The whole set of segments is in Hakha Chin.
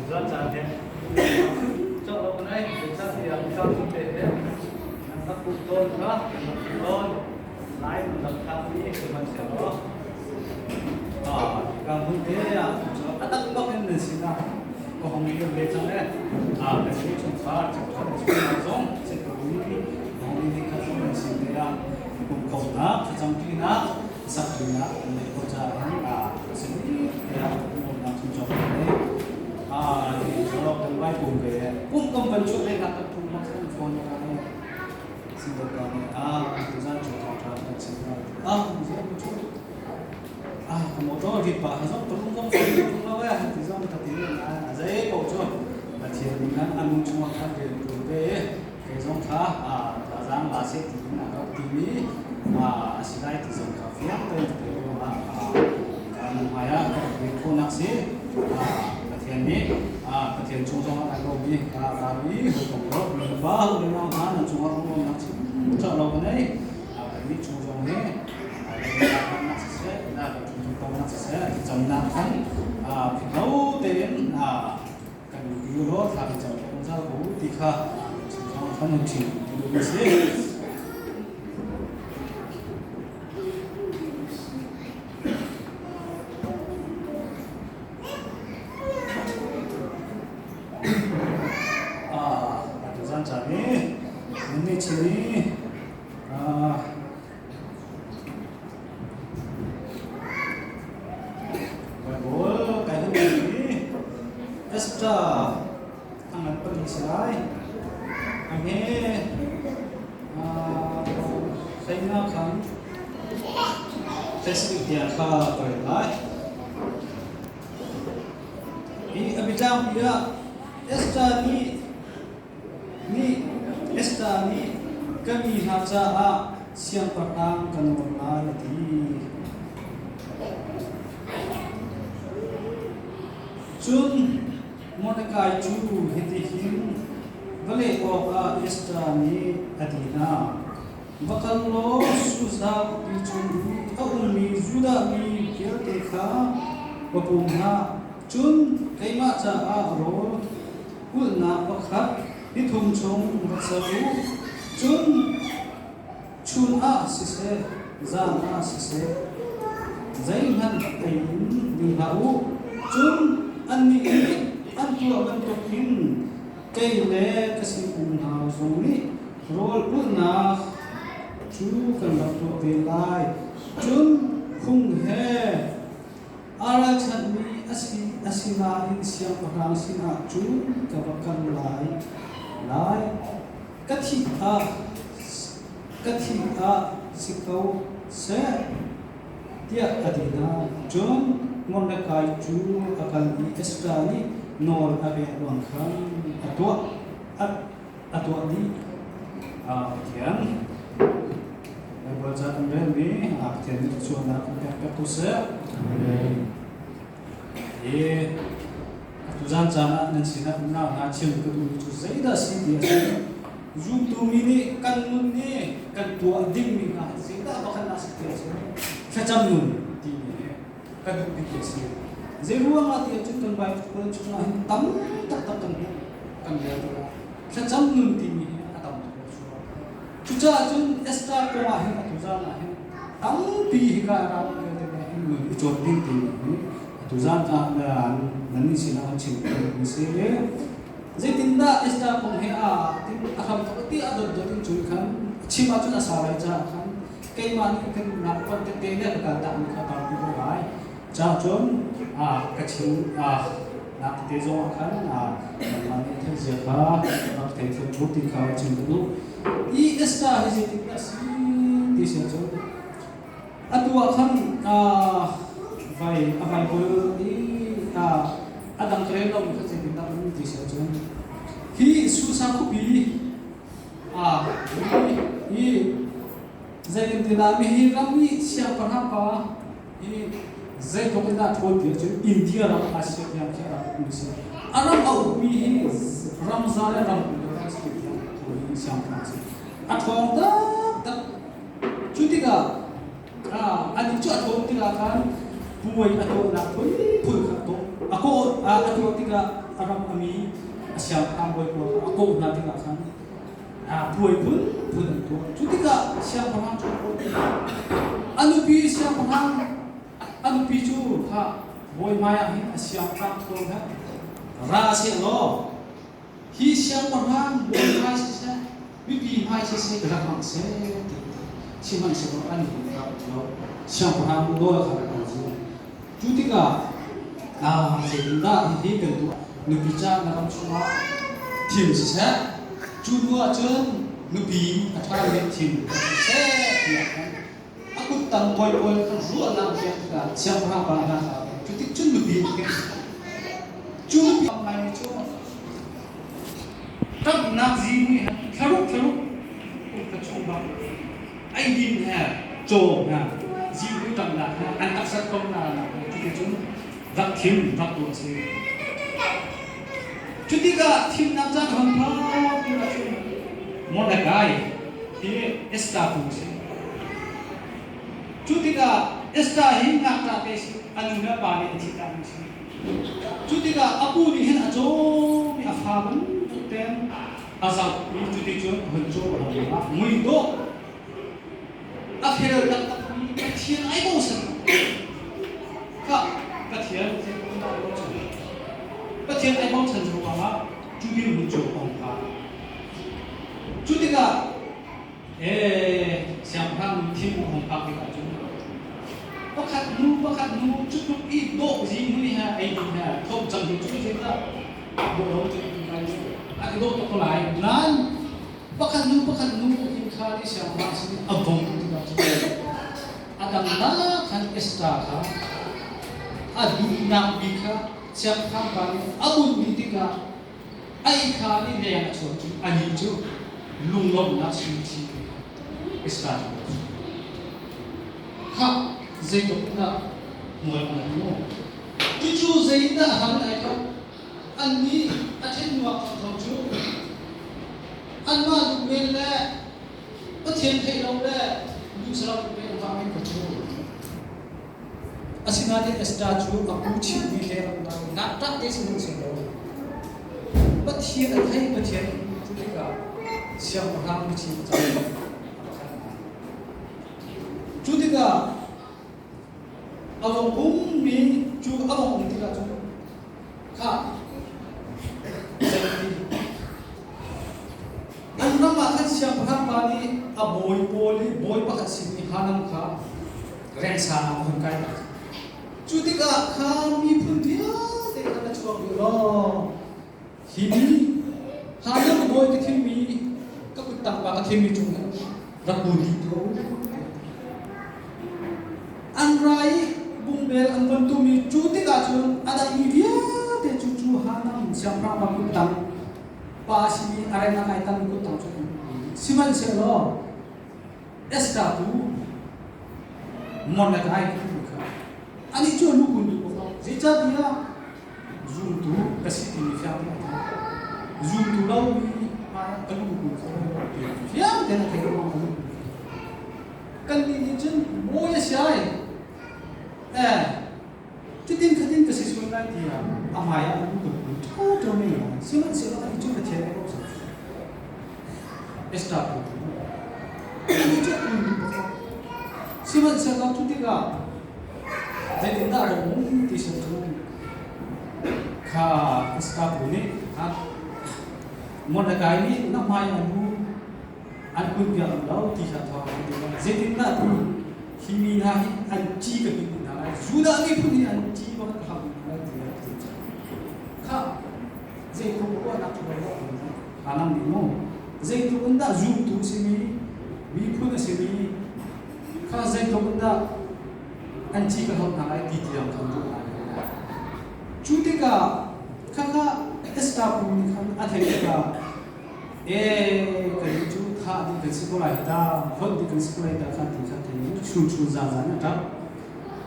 Tuzan caan he cawk lo kan ei zeicahtiah caan te he nan rak pumh tawn kha kan rak ti tawn lai nan rak thlakmi sihmanhsehlaw ka hmun te ah a tak bak in nan sinah ka hong liam ve cang e. Kan si chungkhar chungkhar chungkhar zong si hong ni kha zong nan sin te ah pumkhawmnak thlacamṭinak sakṭinak an neih khawh caah hin a si tiah umnak chung cawk ne. Hi kan vai pum ve pum kam van chuah le nak kan pum mak kan phone ka ne si do ka ne a tuzan chu thong tha kan chim na a zo chu a ka motor rit pa ha zong tum zong tum lo e ti zong ka ti na a zai ko chu Pathian nih khan anu chungah khan rian ṭuan ve kei zong kha thazaang la seh ti in a rak timi a si lai ti zong kha fiang tein ka theih ruangah ka nu hmai ah ka rak rian khawhnak si. Pathian nih Pathian chung zongah ai lawmmi rami hawikom rok nupa unau hna nan cungah ruahnak chim cawk lo ka nei. Kannih chung zong hi nak siseh, nak siseh, thlacamnak khan philh tein kan ro thla kan cam zungzal ko ti kha kan hun chim duh a si. Atu zan caan hi nan nih chim i Bible kai hun i Esther a ngan pali si lai. A he hleina khan Facebook tiang kha ka rel lai. Hi a biatlangpi ah Esther nih Nih Esther nih ka mi hna caah siangpahrang ka nawl lai a ti. Cun Mordecai cu hitihin va leh awkah Esther nih a ti hna. Va kal law Susa khuapi chung i a ummi Judah mi vialte kha va pum hna. Cun keimah caah rawl kulhnak pakhat nithum chung rak ser u. Cun chun ah siseh, zan ah siseh, zeihmanh ei in ding hlah u. Cun annih nih an tuah bantukin kei le ka sinum hna zong nih rawl ulhnak cu kan rak tuah ve lai. Cun phung he Aa ralchanhmi a si nain siangpahrang sinah cun ka va kal lai lai. Ka thih ah ka thih ah si ko seh, tiah a ti hna. Cun Mordecai cu a kal i Esther nih nawl a pek ruang khan a tuah a tuah dih. Pathian Baibal ca kan relmi Pathian nih thluachuahnak kan pek piak ko seh. Hi tuzan caan ah nan sinah unau hna chim ka duhmi cu zeidah si ti a si. Zumtu mi nih kan nun nih kan tuah dingmi hna zeidah pakhat a si ti a si. Thlacam nun timi hi ka duh bik a si. Zei ruangah ti ahcun kan Bible chungah hin tam taktak kan hmuh kan rel tikah thlacam nun timi hi a tam tuk a chuak. Cucaah cun Esther kong ah hin atu zan ah hin tampi hika ram vialte hin nun i cawn ding timi hi atu zan ah nan nih sinah an chim mi si. Zeitindah Esther kong he a tin a hram thok ti a dot dot in cun khan chim ahcun a sau lai caah khan keimah nih kan nak pan tete le ka kal tak mi kha tampi ko lai. Ca cun ka chim nak tete zong ah khan nangmah nih theih zia kha rak thei thiam ṭhu ti kha chim ka duh. I Esther hi zeitindah si ti si ahcun atu ah khan vai a Bible i a dang ka rel lomi kha zeitindah um ti si ahcun hi Susa khuapi hi zeitintiah mi hi ram i siangpahrang pa hi zeitluk in dah ṭhawn ti ahcun India ram Asia tiang khi a rak ukmi si. A ram a ukmi hi ramza le ram a si tiang hi siangpahrang a si. A ṭhawng taktak. Cu tikah anih cu a ṭhawn tikah khan puai a tuahnak phunphun kha a tuah. A tuah tikah a ram a mi a siangpahrang bawi pawl kha a kawh hna tikah khan puai phunphun an tuah. Cu tikah siangpahrang cu a nupi siangpahrang a nupi cu kha bawi hmaiah hin a siangpahrang pawl kha ra seh law hi siangpahrang bawi hmai siseh mipi hmai siseh rak hmang seh ti sihmanhsehlaw an rak lo siangpahrang nawl kha rak an zul. Cu tikah zeitindah hihi kan tuah? Nupi ca na ram chungah thim siseh, cu hnu ah cun nupi a ṭhami thim siseh tiah khan a kuttang bawi pawl kha ruahnak pek tikah siangpahrang pa hna kha cu tik cun nupi a thim. Cu nupi ngaimi cu ṭamhnak zihmui he thlaruk thlaruk kum chung bak eidin he caw hna zihmui ṭamhnak he an taksa komnak cuticun rak thim rak tuah a si. Cu tikah thimnak caan hon phak tikah cun Mordecai hi Esther pu a si. Cu tikah Esther hi ngakṭah te si a nu le a pa nih an thihtak mi si. Cu tikah a pu nih hin a cawm i a fa bantuk ten a zoh i cuticun a hun cawm a hong ah muidawh a fel taktakmi Pathian ai bochan kha Pathian ai bochan Pathian ai bochan ruangah cu dirhmun cu a hung phan. Cu tikah ee siangpahrang thim a hung phak tikah cun pakhat hnu pakhat hnu cu tluk i dawh zihmui he ei ding he thawm cang hi cu zeidah dawh lo cu a i dawh tuk ko lai nain pakhat hnu pakhat hnu in kha nih siangpahrang sin a vong tikah cun a dang khan Esther kha a duhnak bik kha siangpahrang pa nih a bunhmi tikah ai kha nih leng a chuak cu anih cu lunglawmhnak sui Esther cu kha zeitluk in dah hmual a ngei mu. Cucu zeitindah a ham ai kha annih a ṭhennuak thotho cu anmah duh men le Pathian theih lo le duhsalam men vah men ko cu. Asinain Esther cu a pu chimmi le ngakṭah te sihmanhsehlaw Pathian a thei Pathian cu tikah siangpahrang biachim a cang. Cu tikah a vung ummi cu a vung um tikah cun kha zeiti an ram ah khan siangpahrang pa nih a bawi pawl i bawi pakhat simi Hanan kha rengsang ah a hun kai. Cu tikah kha miphun vialte khan a chuak dih law hi mi Hanan bawi ka thimmi ka kuttang pa ka thimmi cung rak bu dih tuah u. An ra i bungbel an von tum i cu tikah cun a dangmi vialte cu cu Hanan siangpahrang pa kuttang pa a simi a reng a kai tangmi kuttang cu an Sihmanhsehlaw Esther cu Mordecai kha anih cu a lu kun duh ko. Zeicahtiah zumtu ka si timi fiang tein a theih. Zumtu lomi hmai ka lu kun kho lo ti fiang tein a theih ruang a lu kun kho. Kannih nih cun bawi a si ai. Eh, cutin khatin ka si sual lai tiah a hmai ah a lu ka kun ṭhawṭhaw men lai. Sihmanhsehlaw anih cu Pathian ai bochan. Esther ku anih cu kun duh bak lo. Sihmanhsehlaw cu tikah zeitindah a um ti sin cu kha Esther pu nih Mordecai nih na hmai a lu an kun piak lo ti kha thawng an ti. Zeitindah tu hi mi hna hi an ci ka hnih hna lai Judah miphun hi an ci bak ka hau hna lai tiah a ti. Kha zeitluk ruahnak ṭha lo a lang ding mu. Zeitluk in dah zumtu simi miphun a simi kha zeitluk in dah an ci ka hau hna lai ti tiang khan ruah lai. Cu tikah khakha Esther pu nih khan a theih tikah ee kan cu thah ding kan si ko lai ta hlonh ding kan si ko lai ta kha ti kha thei chun chun zan zan a ṭap.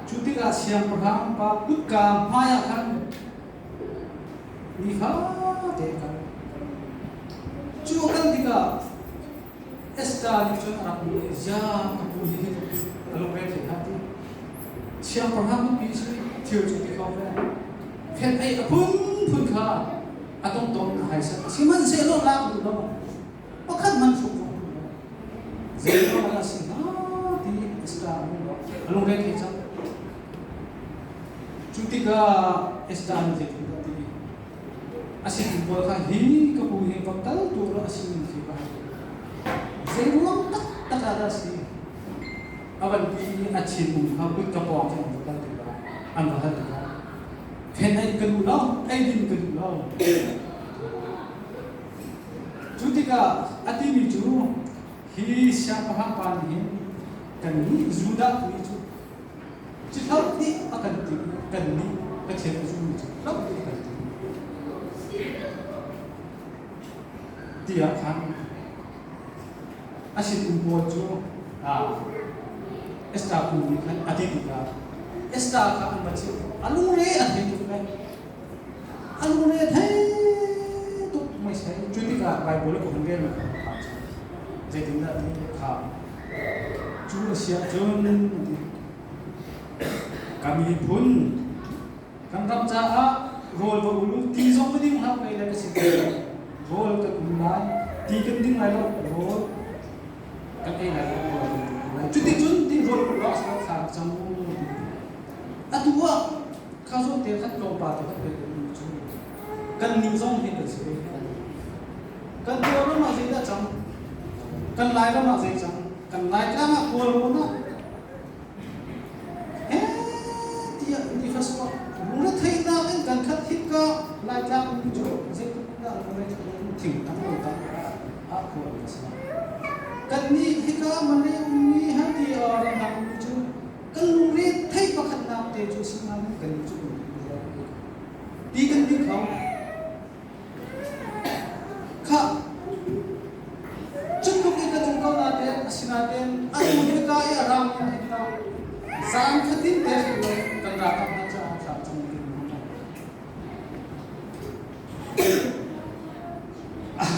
Cu tikah siangpahrang pa kutka hmai ah khan Nifate kan cu kan tikah Esther nih cun a rak hmuh i zia ka pu hi a lungre thei hlah ti siangpahrang nupi si thil cu ti kho ve phen ei a phunphun kha. A tongtong a haisat. Sihmanhsehlaw lak duh lo. Pakhat hmanh hruk zong duh lo. Zeiruang ah si hnga ti Esther a lung a lungre thei cang. Cu tikah Esther nih zeitindah ti? A situ pawl kha hi ka pu hi va kal tur a si ning khi va hal. Zeiruang taktak ah dah si? A van ti i a thinlung kha kut ka pawng khin an va kal tikah an va hal tikah phen ei ka duh lo, eidin ka duh lo. Cu tikah a timi cu hi siangpahrang pa nih hin kannih Judah mi cu Cihloh nih a kan ti i kannih Pathian a zummi cu hloh nih a kan ti tiah khan a sinum pawl cu Esther pu nih khan a ti tikah Esther kha an va chimh. A lungre a thei tuk lai. A lungre a thei tuk mai sai. Cu tikah Baibal a ka hun rel zeitindah ti kha Cu a si ahcun ka miphun kan ram caah rawl va ul u, ti zong va ding hlah mei le ka si rawl kan um lai, ti kan ding lai lo, rawl kan ei lai lo, rawl kan ding lai. Cuticun ti rawl ul awk si thla cang u. Atu ah kha zawn te khat tlawmpal te khat pe cu kan nih zong hi kan si ve. Kan Kawlram ah zeidah cang? Kan Lairam ah zei cang? Kan Laitlang ah Kawlrawn ah eh tiah ni fas lungretheihnak in kan khat hika Laitlang um cu zeitluk dah lungretheih thing tam lo tak ah khual ka si. Kan nih hika Malay ummi han ti ramdang ummi cu kan lungre theih pakhatnak te cu sinain kan cu ti kan ti kho. Khah, cutluk i kan um ko nain asinain atu hika i a rang in hika zan khatin te kan ralkap hna caah thla cam ding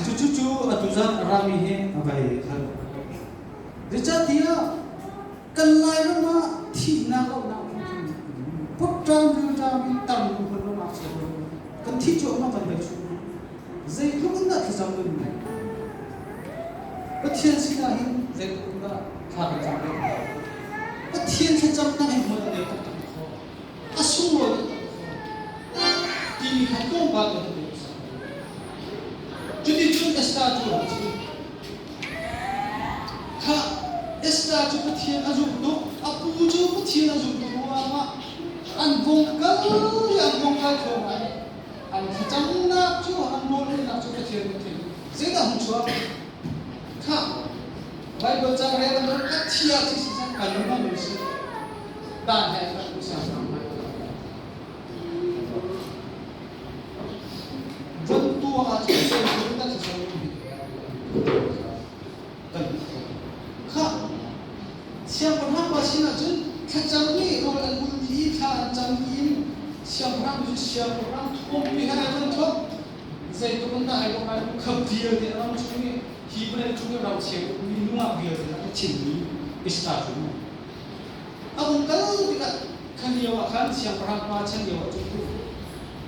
Cucu cu atu zan a rami hi a vai hal. Zeicahtiah kan Lairam ah thihnak lohnak putṭam rilṭam in tam hun lo ngakchia kan thi cuahmah kan vai chung zeitluk in dah thlacam kan ngeih Pathian sinah hin zeitluk in dah thla kan cam ve Pathian thlacamnak hi hmual a ngei taktak kho a sunglawi taktak kho timi kha tlawmpal kan pe Cuticun Esther cu a si. Kha Esther cu Pathian a zumh tuk, a pu cu Pathian a zumh tuk ruangah an vung kal i an vung kal thluahmah i an thlacamnak cu an rawlulhnak cu Pathian nih thei. Zeidah hung chuak? Kha Bible ca rel an a thia ci si kan lung si dan he kan usa Von tuah ahcun zeitluk in dah kan Kha siangpahrang pa sinah cun thlacam nih rawl an ul dih i thla an cam dih in siangpahrang cu siangpahrang thawngpi he ai van thawk zeitluk in dah ai lawm ai khap vialte a ram chung i hi vawlei cung i ram cheu mi nungak vialte a chimmi Esther cu a vung kal tikah kha lio ah khan siangpahrang pa chan lio ah cun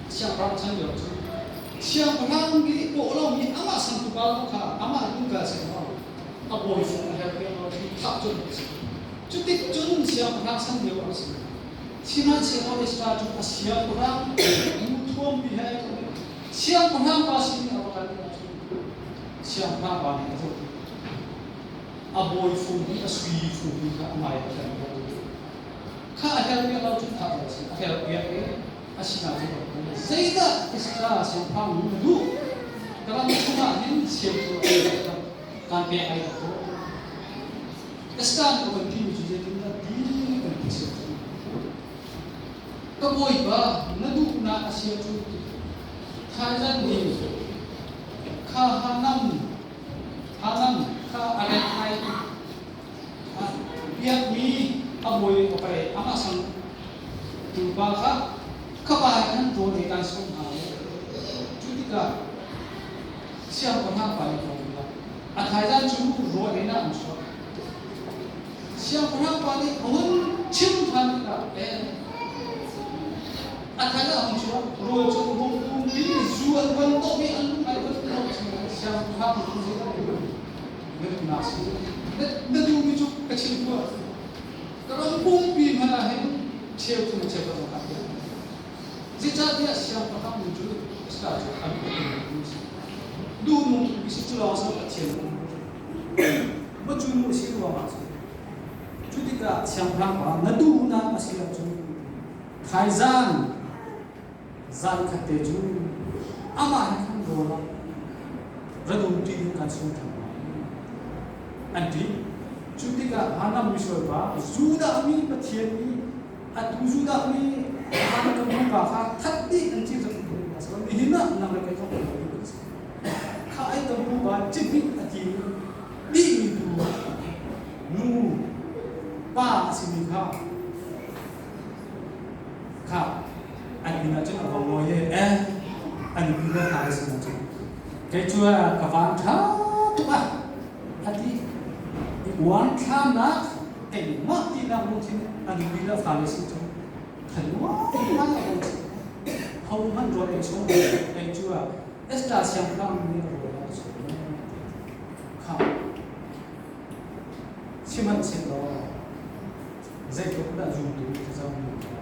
siangpahrang chan lio cun siangpahrang nih pawh lomi amah sangtupa lo kha amah lungkal seh maw a bawi fung a herh piak lo thah cun a si. Cutik cun siangpahrang san lio a si. Sihmanhsehlaw Ezra cu a siangpahrang mu thuampi he ai thuam i siangpahrang pa sin i a va kal tikah cun siangpahrang pa nih a zoh a bawi fung hi a sui fung hi kha a ngai a kan kha a herh piak lo cun thah a si a herh piak i a sinah cun zeidah Ezra siangpahrang nu na duh ka ram chungah hin siamtu kan pek ai ko Ezra nih kan timi cu zeitindah ti kan ti siam cu ka bawipa na duhnak a siam cu thaizan ni kha hanam hanam kha a rek ai biakmi a bawi a pei amah sang tupa kha khapa he khan rawl ei kan sawm hna le cu tikah siangpahrang pa nih rawl a thaizan cu rawl ei nak an chuak. Siangpahrang pa nih a hun chim ṭhan tikah a thaizan a hun chuak rawl cu a hung pum i zu an van dawh. duhnak si. Na duhmi cu ka chim tuah. Ka ram pumpi hmanh ah hin cheu thum cheu ka zong piak. Zeicahtiah siangpahrang nu cu Esther cu an upat mi si. Duhnung tuk si cu lawng sa Pathian um. Ma cu nu si ruangah cu. Cu tikah siangpahrang pa na duhnak a si ahcun thaizan zan khat te cu amah he khan rawl ah ra dum ṭi ding kan sung ṭhan lai an ti. Cu tikah Hanam misual pa Judah mi Pathian nih atu Judah mi Hanam kan pupa kha that dih an ci rak nihin ah nang le kei zong kan kan si. Kha ai kan pupa cihmih a ti dihmi tu nu pa a simi kha Kha an inn ah cun a vong lawi i eh a nupi le hna sin ah cun kei cu ka van ṭha tuk ah a ti i uangthlarnak keimah tinak lungthin a nupi le a fale sin cun thanuam ngai a um. Ho hmanh rawl ei chung kei cu Esther siangpahrang nih rawl a chung. Kha sihmanhsehlaw Zeitluk dah zumtu thlacam kha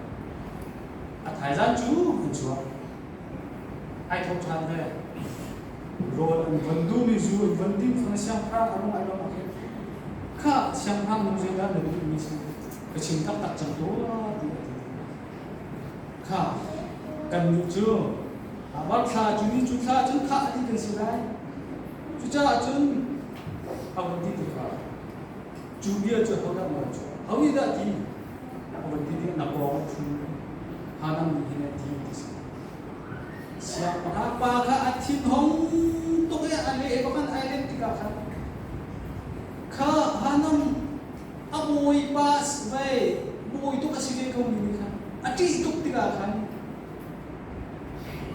a thaizan cu an chuak. Ai thawk ṭhan ve. Rawl an von duhmi zu an von ding fang siangpahrang a lung ai lawmh ah khin kha siangpahrang nu zeidah na duhmi si ka chim taktak cang tuah ti a ti. Kha kannih cu Abar thla cu ni cu thla cun khah dih kan si lai. Cucaah cun a vun ti tikah Cu bia cu hodah nawl cu ho nih dah ti? A van ti tikah na pawng a ṭhu. Hanam nih hin a ti ti si. Siangpahrang pa kha a thinhung tuk i a leh bak an ai len tikah khan kha Hanam a bawipa vei bawi tuk a si ve ko mi nih khan a ṭih tuk tikah khan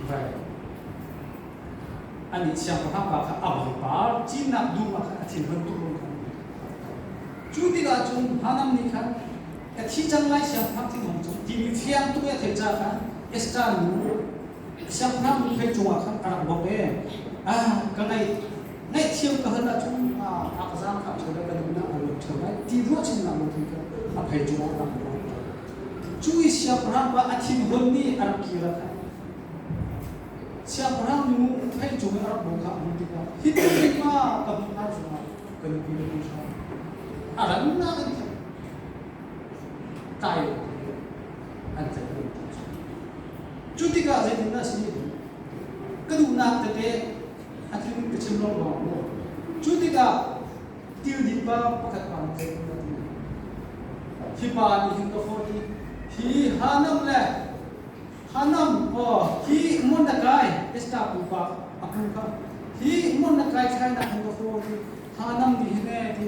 vai Anih siangpahrang pa kha a bawipa cinnak dum ah khan a thinhun tuk rung khan. Cu tikah cun Hanam nih khan ka thi cang lai siangpahrang thinhung cu timi fiang tuk i a theih caah khan Esther nu siangpahrang nu phei cungah khan a rak bawk i ah ka ngaih ngaihthiam ka hal ahcun a ka zaangfah ṭheo lai ka nunnak a luat ṭheo lai ti ruahchannak lungthin kha a phei cungah a rak bawk. Cu i siangpahrang pa a thinhun nih a rak kir ah khan Siangpahrang nu phei cung i a rak bawh kha a hmuh tikah hi tluk ma ka hmuh hna zongah ka nupi le pu hram a rannak in tai an tlaih cu tikah zeitindah si ka duhnak tete a tling ka chim lo lawng maw cu tikah tildit pa pakhat pa nih zeitindah ti hi pa nih hin ka fawt i hi Hanam le Hanam aw hi hmun na kai Esther pupa a pu kha hi hmun na kai thlai nak hin ka faw ti Hanam nih hin e ti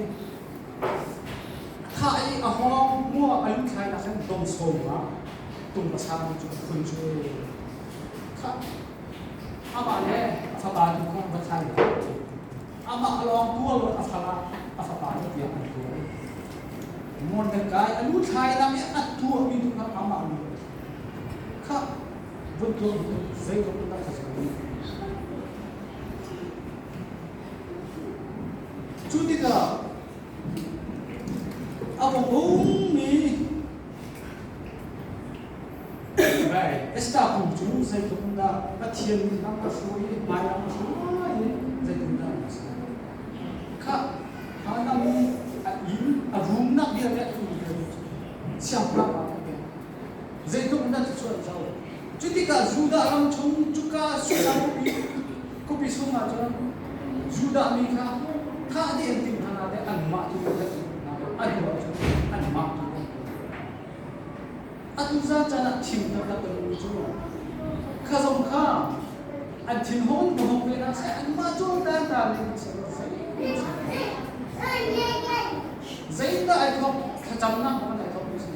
tha i a hawng mua a lu thlai nak hin dong sawm ma tung ka sang cu phun cu kha amah le a fapa tu kha va thlai amah lawng tual a fala a fapa le tiang an tual Mordecai a lu thlai nak i a tuah mi tu kha amah lu Khah, vun tuah u, zeitluk in dah ka zuam. Cu tikah a vung mi Esther kum cu zeitluk in dah Pathian nih lam a hruai i hmailam a hruai i zeitin dah a si. Khah, Hanam i a inn a rumnak vialte a inn vialte cu siangpahrang ah a pek. Zeitluk in dah cucu an zoh. Cu tikah Judah ram chung cuka Susa khuapi khuapi chungah cun Judah mi kha thah dih an timh hna nain anmah tu an timh hna. A hnu ah cun anmah tu an timh. Atu zan caan ah thim taktak kan um cu kha zong kha an thinhung ka hung ve hna seh anmah cu dan ta ning zeidah ai thawk thlacamnak hmanh ai thawk mi si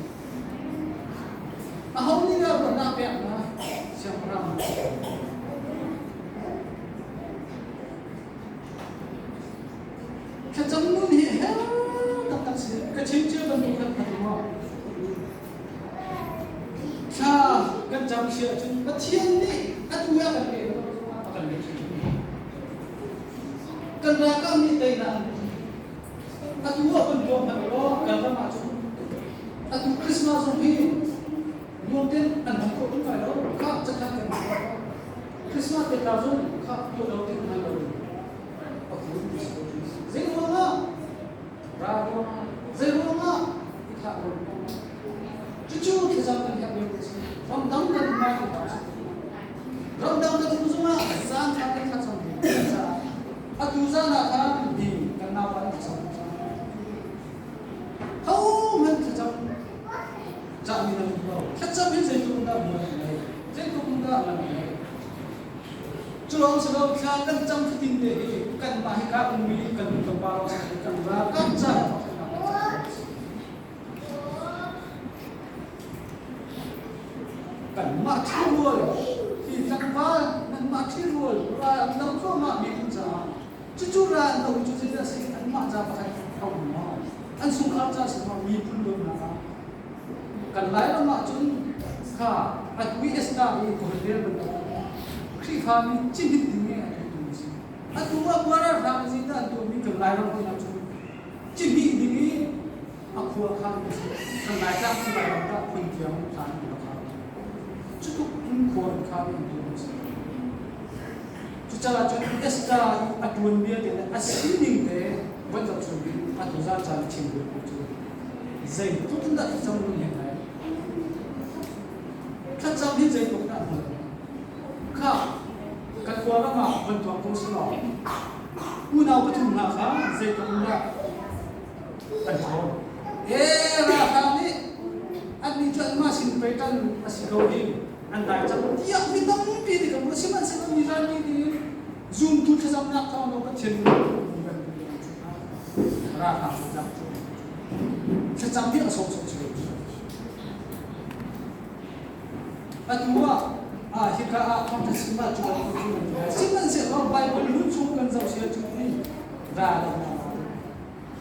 Aho nih dah ruahnak pek hna? Siangpahrang. Thlacam nun hi hel taktak si. Ka chim cia bantuk khan khat maw? Thla kan cam si ahcun Pathian nih atu ah kan leh a kan leh. Kan ralkap nih teinak an hmu. Atu ah kan tuah hmanh law kan ram ahcun atu Christmas zong hi nuam ten an hmang khawh tung lai lo. Kha cakhat kan tuah. Christmas te tla zong kha tuah lo ding hman lo ding. A phun Zei ruangah ra ruangah zei ruangah i thah ruang Cucu thlacam kan herh lio a si. Ramdang kan um lai kan si. Ramdang kan um zongah zan kha kan thlacam ve caah atu zan ah khan hi kan naupa an thlacam cang. Ho hmanh thlacam cahmi nan um lo. Thlacam hi zeitluk in dah mual an ngei? Zeitluk in dah man an ngei? Cu lawng si lo thla kan cam fatin te hi kanmah hika ummi kan tlawmpal lawng si kan ra kan cam. Kanmah ṭhirual hi tlangval nanmah ṭhirual ral an do cuahmah mi an caah cucu ral an do cu zeidah a si anmah ca pakhat a um maw an chungkhar ca si maw miphun dawtnak ah kan Lairam ahcun kha atu i Esther i Kohrel bantuk Khrihfa mi cihmit ding i a tutu a si atu ah Buarar zeidah an tuahmi kan Lairam hmun ahcun cihmih ding i a khua kha an si kan Laitlang kan Lairam dah phun thiang kha an rak kha cutuk in khua an kha an tu an si cucaah cun Esther a tuan bia te le a sining te van zoh chung in a tuzan caan chim duh cu zeitluk in dah thlacam nun he ngai thlacam hi zeitluk dah hmuh kha kan khua ram ah van tuak ko si law unau pathum hna kha zeitluk in dah Kan ṭhawn. Ee ralhrang nih annih cu anmah sin pei ṭan a si ko hi an dai cang tiah mi tampi nih kan ruah. Sihmanhsehlaw mi ralmi nih zumtu thlacamnak thawng lawng Pathian nih ralhrang thlacam cu thlacam hi a sawhsawh si lo. Atu ah hika ah thawngṭha chim ah cu sihmanhsehlaw Baibal hlun chung kan zoh si ahcun ral an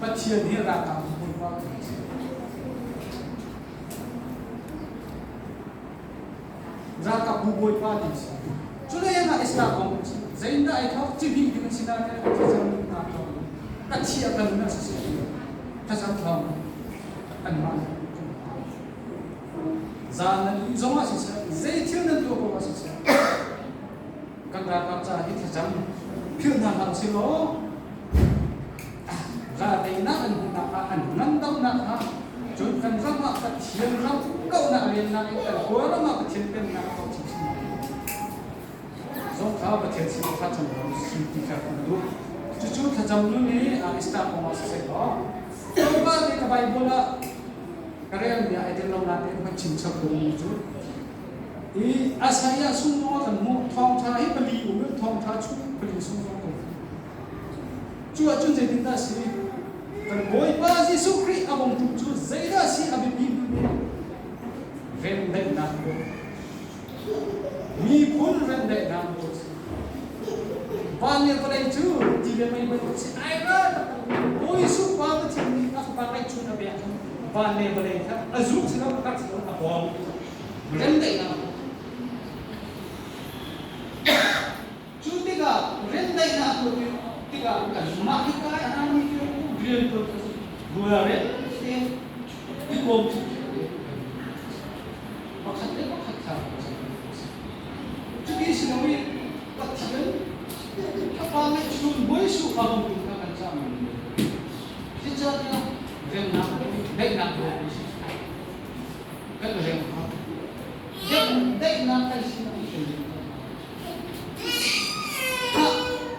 Pathian hi ralkap hmunhma kan si. Ralkap bu bawipa ti si. Cu leng ah Islam kong zeindah ai thawk cihmih ding an si na te thlacam hna thawng ka chia kan na si thlacam thawng anmah zan nan ih zong ah siseh zei thil nan tuah ko ah siseh kan ralkap ca hi thlacam philh hna hlah usih law Ralteinak an hmuhnak ah an ngandamnak kha cun kan ram ah Pathian ram kauhnak riannak in kan Kawlram ah Pathian pennak a kauh chinchin zong kha Pathian sin ah thlacam lo si ti kha kan duh. Cucu thlacam nun i Easter kong ah siseh law tlawmpal te ka Bible ah ka relmi ah ai tel lo nain kan chim chap dingmi cu i Isaiah sung zong ah kan hmuh thawngṭha hi pali um in thawngṭha chung pali sung zong kan Cu ahcun zeitindah a si? Kan Bawipa Jesuh Khrih a bawmtu cu zeidah a si a biapi bikmi remdaihnak nawl. Miphun remdaihnak nawl a si. Van le vawlei cu ti le mei bantuk si ai ra Bawi Jesuh Pa Pathian nih a fapa ngeihchun a pek van le vawlei kha a zuk si lo a kar si lo a bawm. Remdaihnak Cu tikah rendaihnak tuah tikah kanmah hi kai a hngami cu riantuan cu rualrel tein i kawm pakhat le pakhat kha cuti si lo i Pathian Fapa ngeihchun Bawi Jesuh a bawmtu kha kan cah Zeicahtiah remnak daihnak ruang si kan rem kha daihnak kan sinah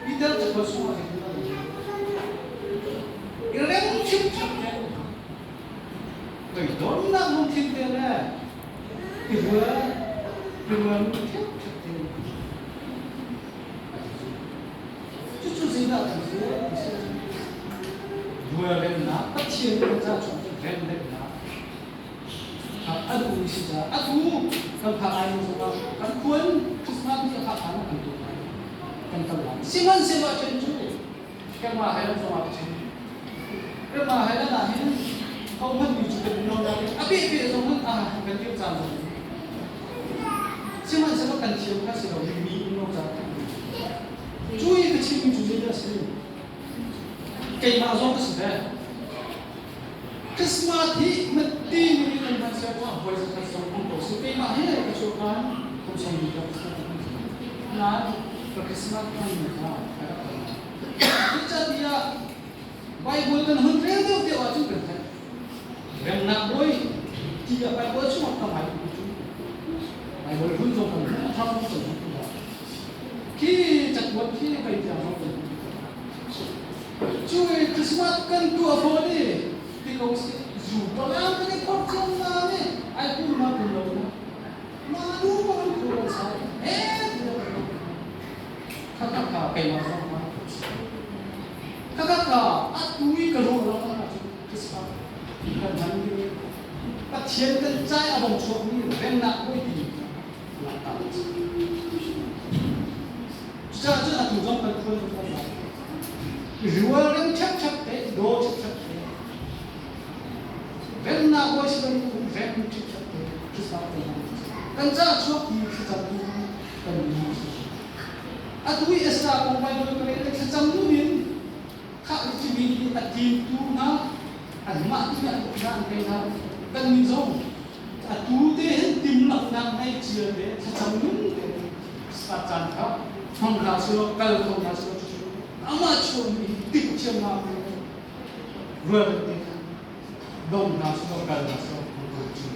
Peter cakuat sungah i rem ṭhimṭhim te toidornak lungthin te le i rual i rual ṭhimṭhim te cucu zeidah kan si rualremnak Pathian kan ca chung cu remremnak A duhmi si caah atu kan phak lai ni zongah kan khual Christmas ni a phak hlan ah kan tuah lai kan kal lai. Sihmanhsehlaw a ṭhen cu keimah he lam zongah ka chim. Keimah he lan ah hin hohmanh mi cu kan um lo nain a behbeh zong in ah kan dir caan zong Sihmanhsehlaw kan thiam kha si lo mi um lo caan kan Cu i ka chimmi cu zeidah a si? Keimah zong ka si ve. Christmas hi matti mi kan hman sia ko voi zakhat zong hmang ko si keimah he ka chuahkan kum sawm li ka Christmas ka hman nain ka Christmas hman mi kha ka rak hman. Cucaah Bible kan hun rel deuh deuh ahcun kan theih. Remnak bawi ti ah Bible chungah ka ngai cu Bible hun zong kan hun a thar zong kan hun khi cakuat khi kai tiang zong kan hun. Cu i Christmas kan tuah fawn i ti ko si zu palang kan i phorh cio na nih ai pum ma pum lo na ma nu pa kan phu kan sai eh kha kha keimah zong ma kha kha a tu i ka ruah lo na cu Christmas kan hman mi Pathian kan cai a bong chuak mi remnak voi ti langhter a si. Cucaah cun atu zong kan khual kan lai. Rual rem ṭhepṭhep te, daw ṭhepṭhep te, remnak hawi si loin rem ṭhepṭhep te Christmas kan hmang. Kan caah chuak ti thlacam tu kan mi si. Atu i Esther kong Bible ka rel thlacam nun in khah timi hi a timtu hna anmah ti an uk hna an tei hna kan nih zong atu te hin timlaknak ngei cia te thlacam nun te Christmas caan kha hmang hna selaw kal kho hna selaw cucu amah chuahmi hi tik thiamnak rual te kha dong hna selaw kal hna selaw cu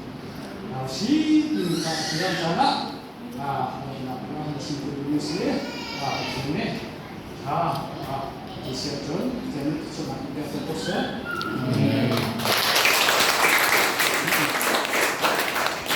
si ti kha siam caan ah ah si tu si ah ne ha ah ti siah cun chen chungah te ko seh. Amen.